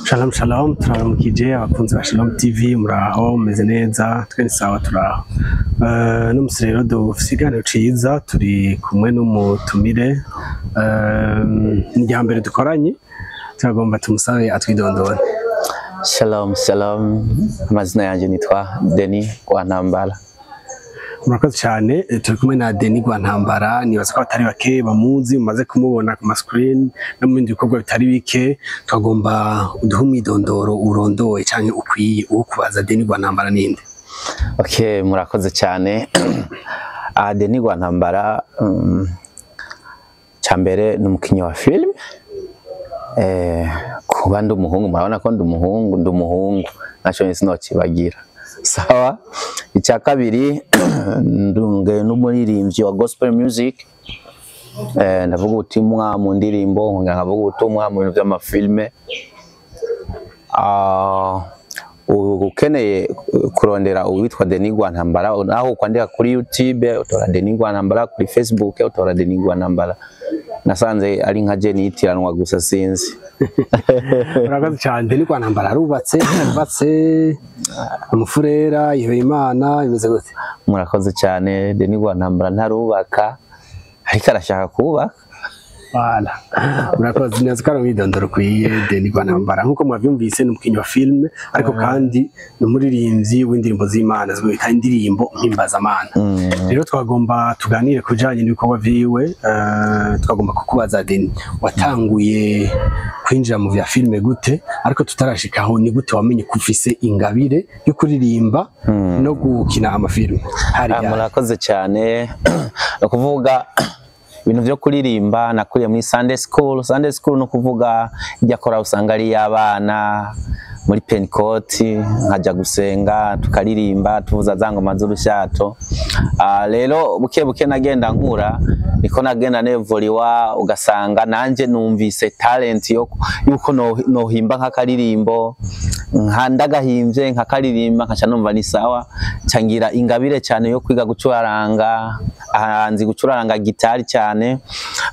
Shalom shalom, turaramukije abakunzi ba Shalom TV, muraho mumeze neza? Twe ni sawa, turaho. N'umusi rero dufise ikiganiro ciza, turi kumwe n'umutumire. Ni irya mbere dukoranye, turagomba tumusabe atwidondore. Shalom shalom, amazina yanjye nitwa Denis Rwantambara. Murakoze cyane. Turi kumwe na Denis Rwantambara, nibaza ko abatari bake bamuzi, mumaze kumubona ku ma screen no mu bindi bikorwa bitari bike. Twagomba uduhe umwidondoro urondoye canke ukwiye uwo kubaza: Denis Rwantambara ninde? Okay, murakoze cyane. Denis Rwantambara, cyambere ni umukinnyi wa film. Kuba ndi umuhungu, murabona ko ndi umuhungu, ndi umuhungu naco sinokibagira. Sawa. Icya kabiri, ndunge n'umuririmbyi wa gospel music. Ndavuga ubutumwa mu ndirimbo, nkongera nkavuga ubutumwa mu bintu by'amafilme. Ukeneye kurondera uwitwa Denis Rwantambara, naho ukwandika kuri YouTube utora Denis Rwantambara, kuri Facebook utora Denis Rwantambara. Nasanze ari nka je nitiranwa gusa, sinzi. Murakoze cyane. Denis Rwantambara arubatse? Arubatse, umufurera, yihebeye Imana, bimeze gute? Murakoze cyane. Denis Rwantambara ntarubaka, ariko arashaka kubaka. Voilà. Murakoze neza ko ari umwidondoro ukwiye. Denis Rwantambara, nk'uko mwavyumvise, ni umukinnyi wa filime, ariko kandi ni umuririmbyi w'indirimbo z'Imana zimwe bita indirimbo mpimbazamana. Rero twagomba tuganire ku bijanye n'ibikorwa vyiwe. Twagomba kukubaza, Denis, watanguye kwinjira mu vya filime gute? Ariko tutarashikaho, ni gute wamenye ko ufise ingabire yo kuririmba no gukina amafilime hari ryari? Murakoze cyane. Ni ukuvuga ibintu byo kuririmba, nakuriye muri Sunday school. Sunday school ni ukuvuga ijya kora usanga ari iy'abana muri Pentecôte, nkajya gusenga, tukaririmba, tuvuza za ngoma z'urushato. Rero buke buke nagenda nkura, niko nagenda nevoliwa, ugasanga nanje numvise talent yo yuko nohimba nk'akaririmbo, nka ndagahimbye nkakaririmba, nkaca numva ni sawa. Cangira ingabire cyane yo kwiga gucuraranga. Aha nzi gucuraranga gitari cyane.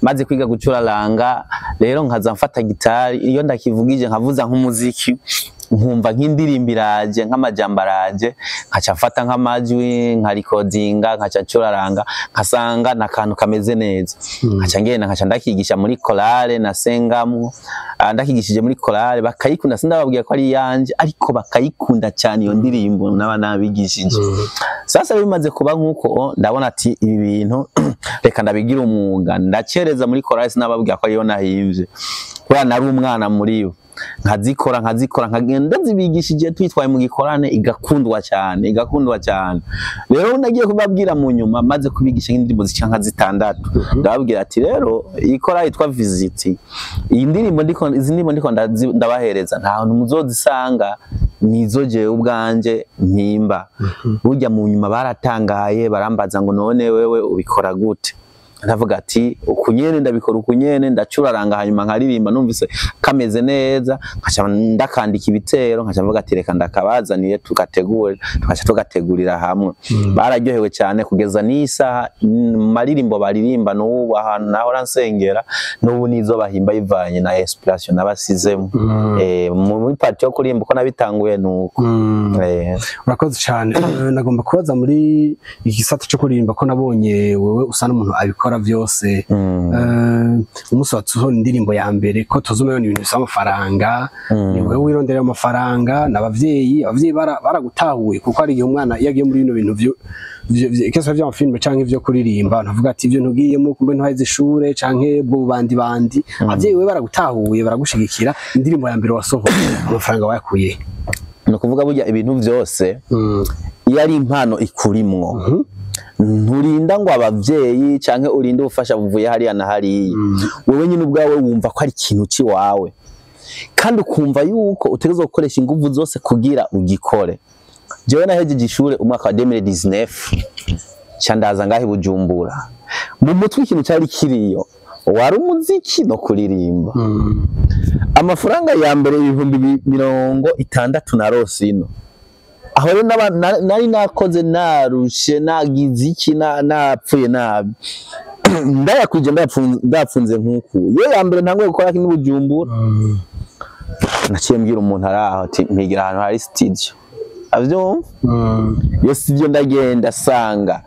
Maze kwiga gucuraranga rero, nkaza mfata gitari, iyo ndakivugije nkavuza nk'umuziki, nkumva nk'indirimbo iraje, nk'amajambo araje, nkaca mfata nk'amajwi, nkarikodinga, nkaca ncuraranga, nkasanga n'akantu kameze neza, nkaca ngenda nkaca ndakigisha muri chorale nasengamwo. Ndakigishije muri chorale bakayikunda. Sindababwiye ko ari iyanje, ariko bakayikunda cyane iyo ndirimbo naba nabigishije. Sasa bimaze kuba nk'uko, ndabona ati ibi bintu reka ndabigira umwuga. Ndacereza muri chorale, sinababwira ko ariyo nahimbye kubera nari umwana muri bo. Nkazikora, nkazikora, nkagenda zibigishije, twitwaye mu gikorane, igakundwa cyane, igakundwa cyane. Rero nagiye kubabwira mu nyuma, maze kubigisha nk'indirimbo zica nka zitandatu, ndababwira ati rero iyi kora yitwa Visit, iyi ndirimbo ndiko, izi ndirimbo ndiko ndabahereza, nta hantu muzozisanga, nizo jewe ubwanje mpimba. Burya mu nyuma baratangaye, barambaza ngo none wewe ubikora gute? Ndavuga ati uku nyene ndabikora, uku nyene ndacuraranga, hanyuma nkaririmba, numvise kameze neza nkaca ndakandika ibitero, nkaca mvuga ati reka ndakabazaniye tugategure, tugaca tugategurira hamwe. Bararyohewe cyane kugeza n'isaha maririmbo baririmba n'ubu ahantu nahora nsengera, n'ubu nizo bahimba bivanye na inspiration nabasizemo. Muri partie yo kuririmba, uko nabitanguye nuko. Urakoze cyane. Nagomba kubaza muri igisata cyo kuririmba, ko nabonye wewe usa n'umuntu abikora byose. Umunsi wasohora indirimbo ya mbere, ko tuzumenya ibintu bisaba amafaranga, ni wewe wirondera amafaranga n'abavyeyi? Abavyeyi baragutahuye? Kuko hari igihe umwana iyo agiye muri bino bintu kese vy'amafilme canke ivyo kuririmba, ntuvuga ati ivyo ntugiyemo kumbe ntuheze ishure canke ubwo bandi bandi. Abavyeyi wewe baragutahuye, baragushigikira? Indirimbo ya mbere wasohoye, amafaranga wayakuye? Ni ukuvuga burya ibintu byose, iyo ari impano ikurimwo, nturinda ngo abavyeyi canke urinde ubufasha buvuye hariya na hariya. Wewe nyine ubwawe wumva ko ari ikintu ciwawe, kandi ukumva yuko utegerezwa gukoresha inguvu zose kugira ugikore. Jewe nahejeje ishure umwaka wa 2019, ca ndaza ngaho i Bujumbura. Mu mutwe ikintu cari kiriyo wari umuziki no kuririmba. Amafaranga ya mbere, 60,000 na rosino aho rero nari nakoze, narushe, nagize iki, napfuye nabi, ndayakwije, ndayapfunze nk'uku. Iyo ya mbere ntanguye gukora kino Bujumbura. Naciye mbwira umuntu ari aho ati mpigira ahantu hari studio, avyumva. Iyo studio ndagenda sanga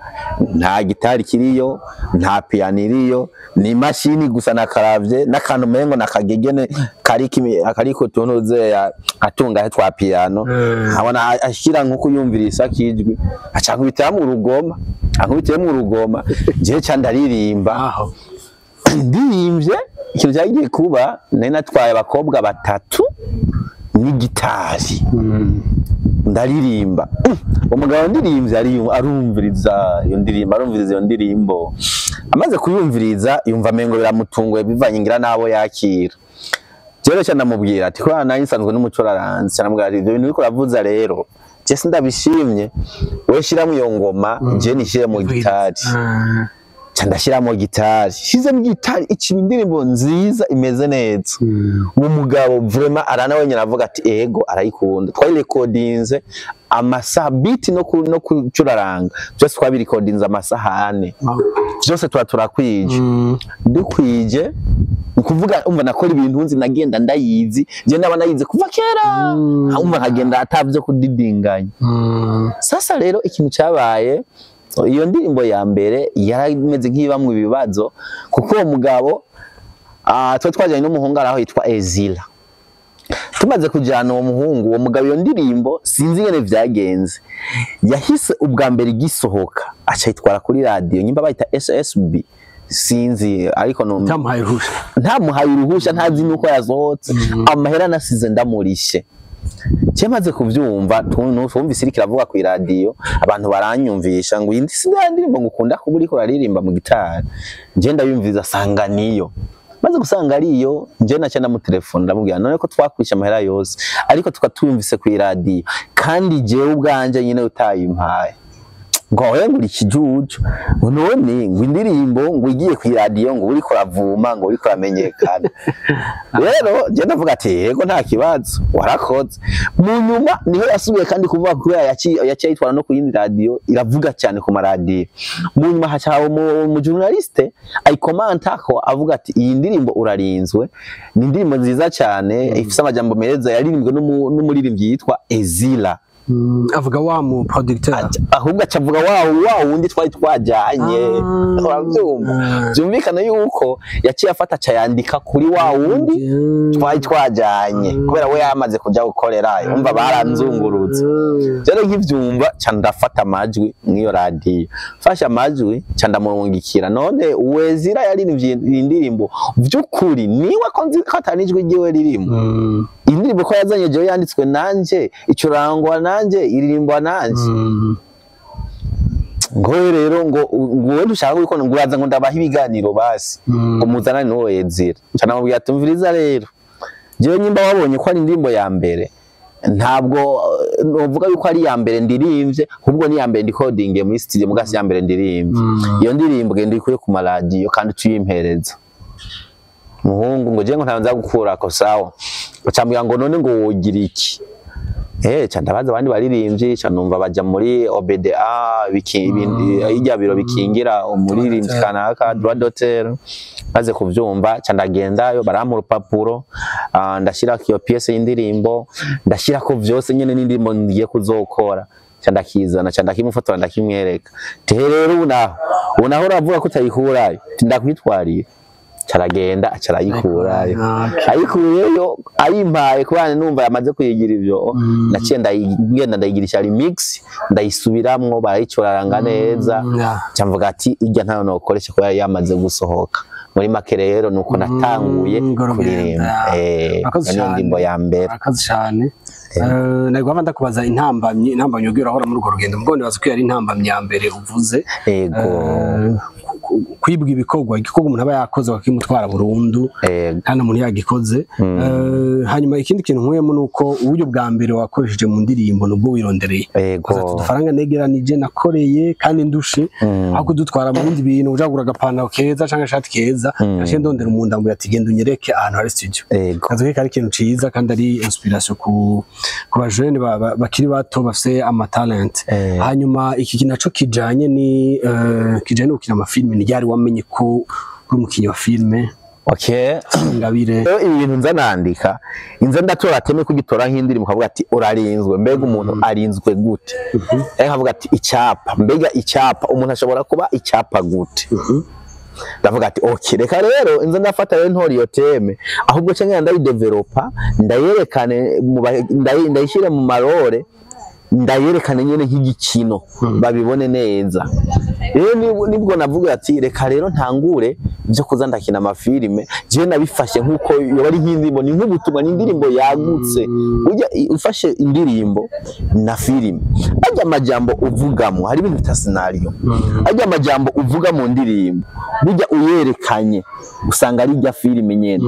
nta gitari kiriyo, nta piano iriyo, ni imashini gusa na clavier n'akantu umengo nakagegene kariko utuntu zeya atungahe twa piano. Nkabona ashira nkuko yumvirisa kijwi, aca nkubitiramwo urugoma, ankubitiyemwo urugoma, jewe ca ndaririmba. Aho. Ndirimbye, ikintu cyagiye kuba, nari natwaye abakobwa batatu n'igitari. Ndaririmba. Umugabo ndirimbye arumviriza iyo ndirimbo, arumviriza iyo ndirimbo. Amaze kuyumviriza yumva amengo biramutunguye, bivanye ngira n'abo yakira. Jewe ca ndamubwira ati kubera nanjye nsanzwe n'umucuraranzi, ca ndamubwira ati ibyo bintu uriko uravuza rero je sindabishimye, we shiramo iyo ngoma, je nishiremo gitari. Ca ndashiramo gitari, shizemo gitari ikiba indirimbo nziza imeze neza. Uwo mugabo vraiment arana wenyine aravuga ati ego, arayikunda. Twayirekodinze amasaha, beat no kucuraranga byose twabirikodinze amasaha 4. Byose tuba turakwije, dukwije. Ni ukuvuga umva nakora ibintu nzi, nagenda ndayizi, je ndaba nayize kuva kera, umva nkagenda atavyo kudidinganya. Sasa rero ikintu cyabaye, iyo ndirimbo ya mbere yarameze nk'ibamwe ibibazo, kuko uwo mugabo twe twajyanye n'umuhungu araho yitwa Ezira. Tumaze kujyana uwo muhungu, uwo mugabo iyo ndirimbo sinzi ingene vyagenze, yahise ubwa mbere igisohoka aca yitwara kuri radiyo nyimba bayita SSB, sinzi, ariko Ntamuhaye uruhusha. Ntamuhaye uruhusha, ntazi nuko yasohotse. Amahera nasize ndamurishe. Je maze kuvyumva, twumvise iriko iravuga ku iradiyo, abantu baranyumvisha ngo iyi si ya ndirimbo ngo ukunda kuba uriko uraririmba mu gitari. Je ndayumviriza sanga niyo. Maze gusanga ariyo, nje naca ndamutelefona, ndamubwira none ko twakwishe amahera yose ariko tukatwumvise ku iradiyo, kandi jewe ubwanje nyine utayimpaye, ngo oya, ngo uri ikijuju, ngo none ngo indirimbo ngo igiye ku iradiyo ngo uriko uravuma, ngo uriko uramenyekana. Rero je ndavuga ati yego, nta kibazo, warakoze. Mu nyuma niho yasubiye kandi kuvuga, kubera yaciye ayitwara no ku yindi radiyo, iravuga cyane ku maradiyo. Mu nyuma haca haba umu journaliste ayikomantako avuga ati iyi ndirimbo urarinzwe ni indirimbo nziza cyane, ifise amajambo meza, yaririmbwe n'umuririmbyi yitwa Ezira. Avuga wa mu producteur? Ahubwo acavuga wa wundi twari twajyanye. Urabyumva? Byumvikana yuko yaciye afata acayandika kuri wa wundi twari twajyanye, kubera we yamaze kuja gukorera, umva baranzungurutse. Rero nkivyumva ca ndafata amajwi mw'iyo radiyo, mfashe amajwi ca ndamurungikira: none Wezira yaririmbye iyi ndirimbo vy'ukuri niwe, ko nzi ko atari ijwi ryiwe ririmo? Indirimbo ko yazanye jewe yanditswe nanje, icurangwa nanje, iririmbwa nanje. Ngo rero ngo wowe ntushaka yuko ngo uraza ngo ndabaha ibiganiro basi, ngo muzanane n'uwo Ezira. Nca namubwira ati umviriza rero, jewe nyimba wabonye ko ari indirimbo ya mbere, ntabwo novuga yuko ari iya mbere ndirimbye, ahubwo ni iya mbere ndikodingiye muri studio, mugasi ya mbere ndirimbye. Iyo ndirimbo genda uyikure ku maradiyo kandi uyimpereza. Muhungu ngo je ngo ntawe nza gukurako. Sawa, acambwira ngo none ngo wogira iki? Ca ndabaza abandi baririmbyi, ca numva baja muri OBDA, hirya biro bikingira umuririmbyi kanaka, droit d'auteur. Maze kuvyumva ca ndagendayo, barampa urupapuro, ndashirako iyo pièce y'indirimbo, ndashirako vyose nyene n'indirimbo ngiye kuzokora, ca ndakizana, ca ndakimufotora, ndakimwereka. Tehe rero ubu naho uravuga ko utayikurayo, ndakwitwariye. Caragenda aca arayikurayo. Ayikuyeyo ayimpaye, kubana numva yamaze kuyigira ivyo, naciye ndayigenda ndayigirisha remix, ndayisubiramwo, barayicuraranga neza. Nca mvuga ati irya ntayo nokoresha kubera yamaze gusohoka. Muri make rero nuko natanguye Ngorogenda. kuririmba. Urakoze Iyo niyo cyane. ndirimbo ya mbere. Urakoze cyane. Nari ndakubaza intambamyi ugiye urahora muri urwo rugendo, mbwo nibaza ko yari intambamyi ya mbere uvuze. Ego. Kwibwa ibikorwa, igikorwa umuntu aba yakoze bakimutwara burundu kandi umuntu yagikoze. Hanyuma ikindi kintu nkuyemo ni uko uburyo bwa mbere wakoresheje mu ndirimbo nubwo wirondereye. Ukaza ati udufaranga negeranije nakoreye kandi ndushe, aho kudutwara mu bindi bintu, uja kugura agapantaro keza canke agashati keza, naciye ndondera umuntu ambwira ati genda unyereke ahantu hari studio. Ego. Kazi ko ari ikintu ciza kandi ari inspiration ku bajene bakiri bato bafise ama talent. Hanyuma iki kintu naco kijanye ni kijanye no gukina amafilme, ni ryari wamenye ko uri umukinyi wa filme? Okay. Ingabire. Rero ibi bintu nza nandika, inza ndatora thème kugitora nk'indirimbo, ukavuga ati urarinzwe, mbega umuntu arinzwe gute? Nkavuga ati icyapa, mbega icyapa umuntu ashobora kuba icyapa gute? Ndavuga ati okay, reka rero inza ndafata rero ntora iyo thème, ahubwo cyangwa ndayidevelopa, ndayerekane ndayishyire mu ma rôle, ndayerekane nyene nk'igikino, babibone neza. Rero nibwo navuga ati reka rero ntangure byo kuza ndakina amafilime. Je nabifashe nkuko yoba ari nk'indirimbo, ni nk'ubutumwa, ni indirimbo yagutse. Ujya ufashe indirimbo na filime, ajya amajambo uvugamo, hari ibintu bita scénario, ajya amajambo uvuga mu ndirimbo, burya uyerekanye usanga ari irya filime nyene.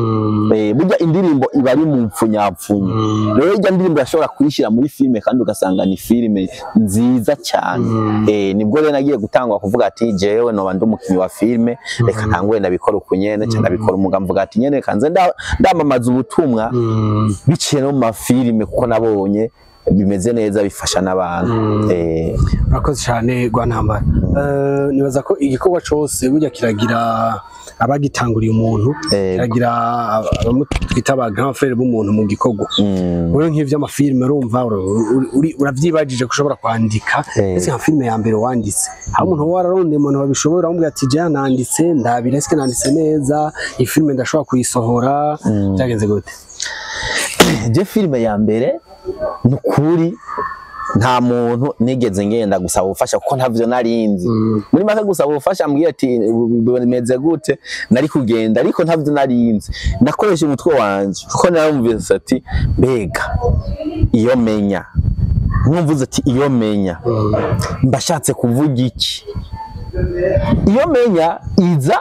Burya indirimbo iba ari mu mpfunyapfunyo. Rero irya ndirimbo urashobora kuyishyira muri filime kandi ugasanga ni filime nziza cyane. Nibwo rero nagiye gutangwa kuvuga ati jewe noba ndi umukinnyi wa filime, reka ntangure ndabikora uku nyene, cyangwa ndabikora umuga, mvuga ati nyene kanze ndamamaza ubutumwa biciye no mu mafilime, kuko nabonye bimeze neza, bifasha n'abantu. Urakoze cyane Rwantambara. Nibaza ko igikorwa cose burya kiragira abagitanguriye umuntu, kiragira abamwe twita ba grand frère b'umuntu mu gikorwa. Wewe nk'ivy'amafilime urumva uravyibajije ko ushobora kwandika, ese nka filime ya mbere wanditse, aho umuntu wowe wararondeye umuntu babishobora, uramubwira ati jewe nanditse, ndabira eske nanditse neza iyi filime, ndashobora kuyisohora, byagenze gute? Je filime ya mbere, ni ukuri nta muntu nigeze ngenda gusaba ubufasha, kuko ntavyo narinzi. Muri make gusaba ubufasha ambwiye ati bimeze gute, nari kugenda, ariko ntavyo narinzi. Nakoresha umutwe wanje, kuko narumvise ati mbega iyo menya, nkumvuze ati iyo menya mbashatse kuvuga iki? Iyo menya iza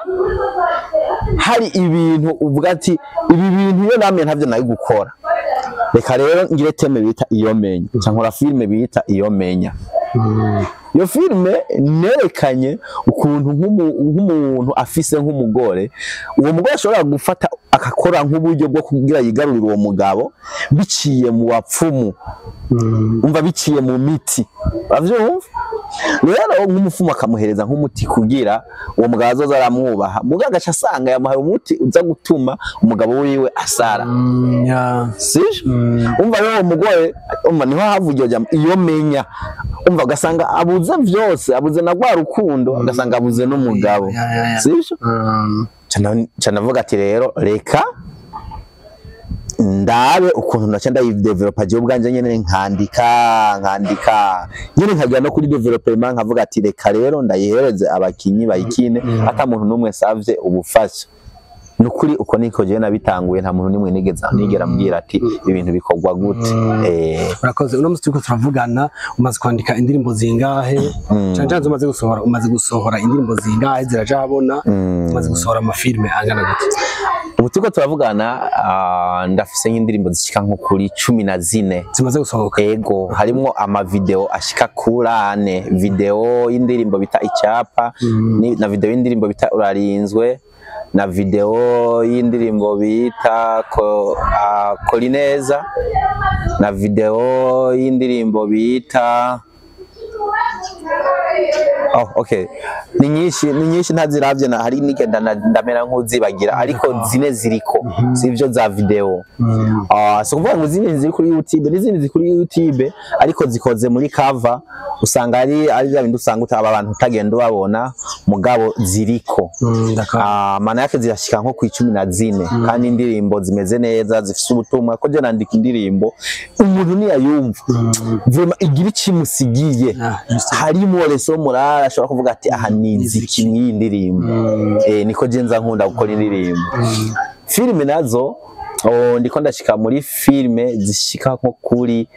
hari ibintu uvuga ati ibi bintu iyo namye ntavyo nari gukora. Reka rero ngire thème bita iyo menya, nca nkora filime bita iyo menya. Iyo filime nerekanye ukuntu nk'umuntu afise nk'umugore, uwo mugore ashobora gufata akakora nk'uburyo bwo kugira yigarurire uwo mugabo biciye mu bapfumu, umva, biciye mu miti, uravyumva? Rero nk'umufumu akamuhereza nk'umuti kugira uwo mugabo azoza aramwubaha, mugabo agaca asanga yamuhaye umuti uza gutuma umugabo wiwe asara. Sivyo? Umva rero uwo mugore, umva niho havugiye jambo iyo menya, umva ugasanga abuze vyose, abuze na rwa rukundo, ugasanga abuze n'umugabo. Sivyo? Ca ndavuga ati rero reka ndabe ukuntu naca ndayidevelopa jewe ubwanje nyene, nkandika nyene, nkagera no kuri développement, nkavuga ati reka rero ndayihereze abakinyi bayikine, ata muntu n'umwe savye ubufasha. Nukuri uko niko jewe nabitanguye, nta muntu n'umwe nigeze nigera mbwira ati ibintu bikorwa gute. Urakoze. Uno musi turiko turavugana, umaze kwandika indirimbo zingahe? Cane cane umaze gusohora, umaze gusohora indirimbo zingahe ziraja habona? Umaze gusohora amafilme angana gute? Ubu turiko turavugana, ndafise nk'indirimbo zishika nko kuri 14 zimaze gusohoka. Ego, harimwo amavideo ashika kuri ane: video y'indirimbo bita icyapa, na video y'indirimbo bita urarinzwe, na video y'indirimbo bita Korineza, na video y'indirimbo bita. Oh, okay. Ni nyinshi, ni nyinshi, ntaziravye na hari nigenda ndamera nk'uzibagira, ariko zine ziriko sivyo za video. Ah, so kuvuga ngo izindi ziri kuri YouTube, n'izindi ziri kuri YouTube ariko zikoze muri cover, usanga ari bya bindi usanga utaba abantu utagenda ubabona, mugabo ziriko. D'accord. Ah, maana yake zirashika nko ku 14, kandi indirimbo zimeze neza, zifise ubutumwa, ko je nandika indirimbo umuntu niyayumva vraiment igira ikimusigiye. Ah, juste. Harimo leçon morale, ashobora kuvuga ati aha nizi iki mw'iyi ndirimbo. Niko je nza nkunda gukora indirimbo. Filime nazo, oh, ndiko ndashika muri filime zishika nko kuri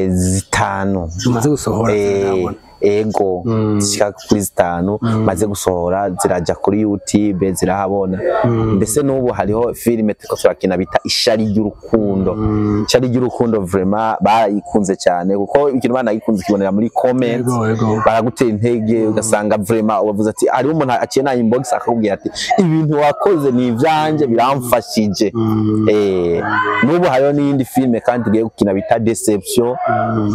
zitanu Umaze gusohora zirabona. Ego, zishika kuri zitanu maze gusohora, ziraja kuri YouTube, zirahabona. Mbese n'ubu hariho filime turiko turakina bita Ishari ry'urukundo. Ishari ry'urukundo vraiment barayikunze cyane, kuko ikintu banayikunze kibonera muri comment. Ego, ego. Baragutera intege, ugasanga vraiment wavuze ati hariho umuntu aciye na inbox akakubwira ati ibintu wakoze ni ivyanje, biramfashije. N'ubu hariho n'iyindi filime kandi tugiye gukina bita Deception.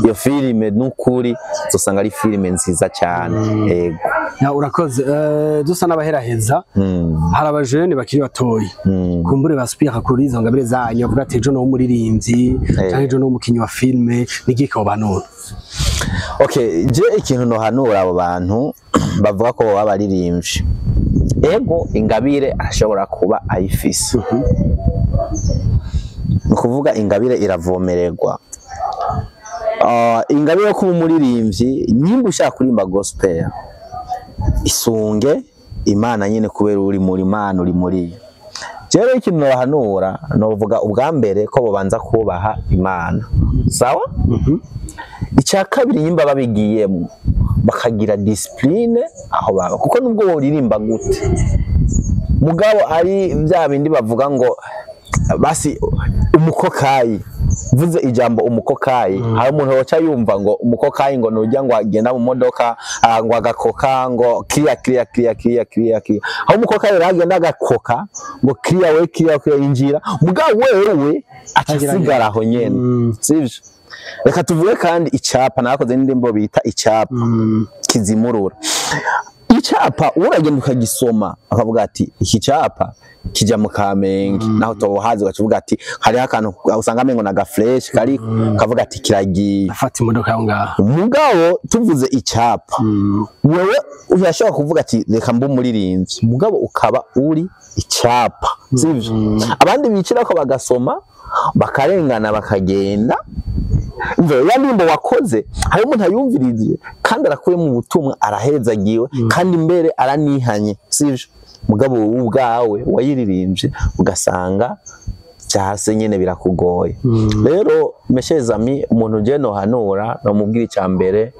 Iyo filime n'ukuri uzosanga ari filime. filime nziza cyane. Yego. Urakoze. Dusa n'abaheraheza, hari abajene bakiri batoyi kumbure basupira kuri izo ngabire zanyu, bavuga ati ejo no umuririmbyi canke ejo no umukinyi wa filime, nigika obanura? Okay, je ikintu nohanura abo bantu bavuga ko baba baririmbyi, ego ingabire ashobora kuba ayifise. Ni kuvuga ingabire iravomererwa. Ingabire yo kuba umuririmbyi, nimba ushaka kuririmba gospel, isunge Imana nyine, kubera uri muri Imana, uri muri. Rero ikintu nohanura, novuga ubwa mbere ko bobanza kubaha Imana, sawa? Icya kabiri, nimba babigiyemo bakagira discipline aho baba, kuko nubwo woririmba gute mugabo ari bya bindi bavuga ngo basi umukokayi, mvuze ijambo umukokayi, hari umuntu woca yumva ngo umukokayi ngo nujya ngo agenda mu modoka ngo agakoka ngo kiriya kiriya kiriya kiriya kiriya kiriya, aho umukokayi rero agenda agakoka ngo kiriya we kiriya kiriya injira, mugabo wewe acasigara aho nyene, sivyo? Reka tuvuge kandi icapa, nakoze n'indirimbo bita icapa kizimurura. Icapa uragenda ukagisoma akavuga ati iki capa kija mu Kamenge, naho tohazi ugacuvuga ati hariho akantu usanga amengo na gafresh kari, kavuga ati kiragiye, afata imodoka aho ngaho. Mugabo tuvuze icapa, wewe urashobora kuvuga ati reka mbe umuririmbyi, mugabo ukaba uri icapa, sivyo? Abandi bicirako bagasoma bakarengana bakagenda. Umva ya ndirimbo wakoze, hari umuntu ayumvirije kandi arakuyemo ubutumwa, arahezagiwe kandi mbere aranihanye, sivyo? Mugabo wowe ubwawe wayiririmbye ugasanga byase nyene birakugoye. Rero meshezami, umuntu je nohanura nomubwira icya mbere,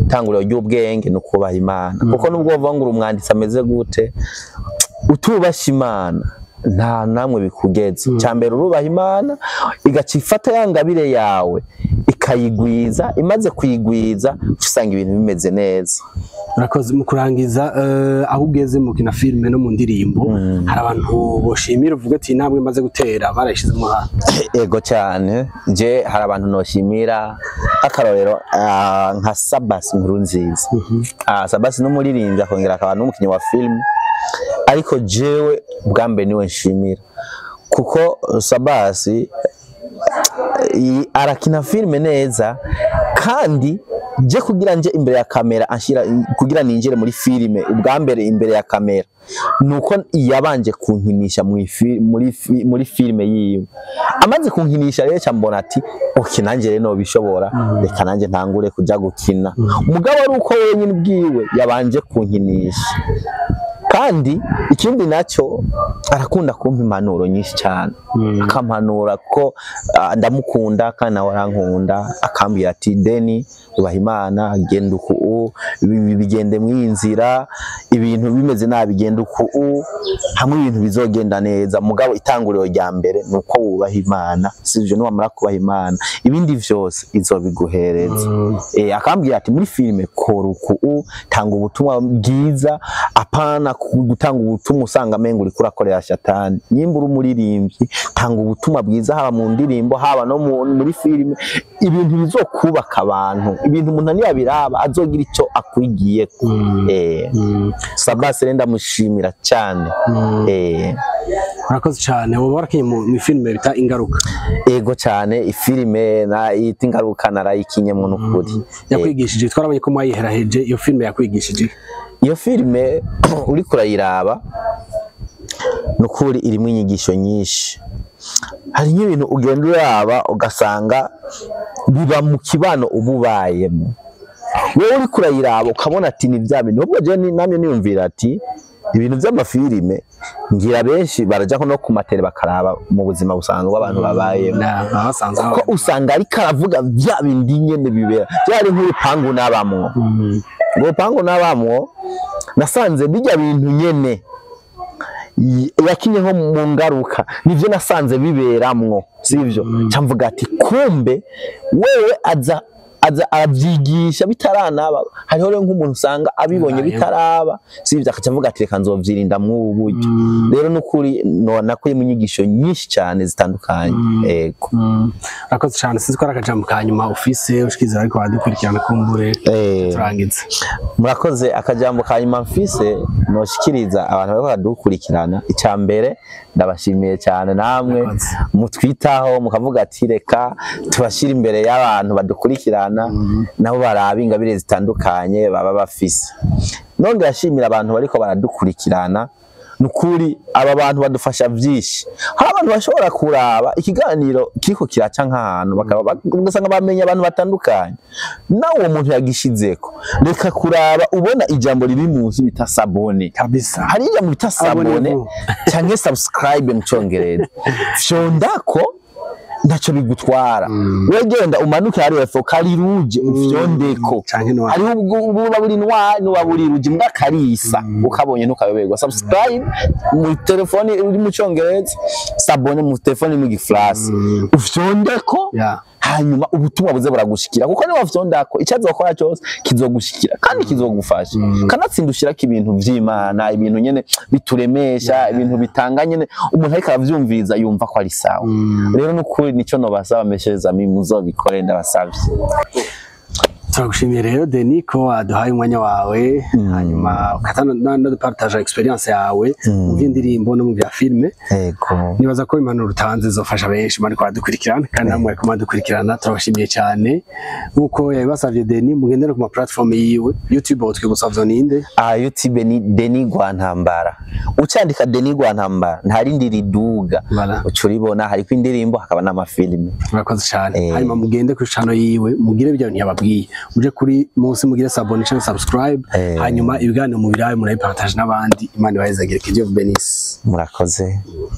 tanguriro ry'ubwenge ni ukubaha Imana, kuko nubwo wovuga ngo uri umwanditsi ameze gute, utubasha Imana nta namwe bikugeze. Icya mbere urubaha Imana, igaca ifata ya ngabire yawe ikayigwiza, imaze kuyigwiza usanga ibintu bimeze neza. Urakoze. Mu kurangiza, aho ugeze mu kina filime no mu ndirimbo, hari abantu boshimira uvuga ati intambwe maze gutera barayishizemo hano? Ego cyane, je hari abantu noshimira, akarorero nka Sabas Nkurunziza. Sabas n'umuririmbyi akongera akaba n'umukinyi wa filime, ariko jewe bwa mbere niwe nshimira, kuko Sabas arakina filime neza, kandi je kugira nje imbere ya kamera anshira kugira ninjire muri filime ubwa mbere imbere ya kamera, nuko yabanje kunkinisha muri filime yiwe. Amaze kunkinisha rero mbona ati okay, nanje rero nobishobora, reka nanje ntangure kuja gukina. Mugabo ari uko wenyine ubwiwe yabanje kunkinisha. Kandi ikindi nacyo, arakunda kumpa impanuro nyinshi cyane, akampanura ko ndamukunda kandi nawe arankunda, akambwira ati Deni ubaha Imana, genda uku, bigende mwinzira, ibintu bimeze nabi genda uku, hamwe ibintu bizogenda neza. Mugabo itanguriro rya mbere nuko wubaha Imana, sivyo? Niwamara kubaha Imana ibindi vyose izobiguhereza. Akambwira ati muri filime kora uku, tanga ubutumwa bwiza, apana gutanga ubutumwa usanga amengo uriko urakorera shatani. Nimba uri umuririmbyi, tanga ubutumwa bwiza haba mu ndirimbo haba no muri filime, ibintu bizokubaka abantu, ibintu umuntu niyabiraba azogira icyo akwigiyeko. Sabas rero ndamushimira cyane. Urakoze cyane. Wowe warakinye mu filime bita Ingaruka? Ego cyane, ifilime na yita Ingaruka narayikinyemo n'ukuri. Yakwigishije? Twarabonye ko mwayiheraheje. Iyo filime yakwigishije? Iyo filime uriko urayiraba nukuri irimo inyigisho nyinshi. Hari nk'ibintu ugenda uraba ugasanga biba mu kibano uba ubayemo, wowe uriko urayiraba ukabona ati ni bya bintu. Ubwo je namye niyumvira ati ibintu by'amafilime ngira benshi baraja no ku matere bakaraba mu buzima busanzwe abantu babayemo, kuko usanga ariko aravuga bya bindi nyene bibera. Byari nk'urupangu nabamwo, urupangu nabamwo nasanze bijya bintu nyene yakinye nko mu Ngaruka, nivyo nasanze biberamwo, sivyo? Camvuga ati kumbe wewe aza Aza arabyigisha bitaranaba. Hariho rero nk'umuntu usanga abibonye bitaraba, sivyo, akaca avuga ati reka nzovyirinda mw'ubu buryo. Rero n'ukuri no nakuyemo inyigisho nyinshi cyane zitandukanye. Ego. Urakoze cyane. Sinzi ko ari akajambo ka nyuma ufise ushikiza ariko baradukurikirana, kumbure turangize. Murakoze. Akajambo ka nyuma mfise noshikiriza abantu bariko baradukurikirana, icya mbere ndabashimiye cyane namwe Murakoze. mutwitaho, mukavuga ati reka tubashyire imbere y'abantu badukurikirana, nabo baraba ingabire zitandukanye baba bafise. Nongera ashimira abantu bariko baradukurikirana. Nukuri aba bantu badufasha byinshi. Hari abantu bashobora kuraba ikiganiro kiriko kiraca nk'ahantu, bakaba ugasanga bamenye abantu batandukanye. Nawe uwo muntu yagishizeko, reka kuraba ubona ijambo riri munsi bita s'abonner. Kabisa. Hari ijambo bita s'abonner Abonnez-vous. canke subscribe mu Congereza. Fyondako, ntacyo bigutwara. Wegenda umanuke hariya hepfo kari rouge, ufyondeko. Canke noir. Hariho ubwo buba buri noir n'uba buri rouge, mbwa karisa ukabonye ntukayoberwa. Subscribe mu telefone uri mu Congereza, s'abonner mu telefone mu Gifaransa, ufyondeko. Hanyuma ubutumwa buze buragushikira, kuko niba wafyondako icyazo wakora cyose kizogushikira kandi kizogufasha. Kanatsinda ushirako ibintu vy'Imana, ibintu nyene bituremesha, ibintu bitanga nyene umuntu ariko aravyumviriza yumva ko ari sawa. Rero nukuri nico nobasaba, meshereza mi muzobikore, ndabasavye. Turagushimiye rero Denis ko waduhaye umwanya wawe, hanyuma ukatana experience yawe mu by'indirimbo no mu bya filme. Yego. Nibaza ko impanuro utanze zofasha benshi bariko baradukurikirana, kandi namwe bariko baradukurikirana turabashimiye cyane. Nk'uko yabibasavye Denis, mugendere ku ma platform yiwe YouTube, twibutsa vyo ninde? Ah, YouTube ni Denis Rwantambara. Ucandika Denis Rwantambara nta rindi riduga. Voilà. Uca uribona, hariko indirimbo hakaba n'amafilime. Murakoze cyane. Eh. Hanyuma mugende kuri channel yiwe, mugire ibyo ntiyababwiye, muje kuri munsi mugire s'abonner cyangwa subscribe. Hanyuma ibiganiro mubirabe, murabipartage n'abandi. Imana ibahezagire, que Dieu vous bénisse. Murakoze.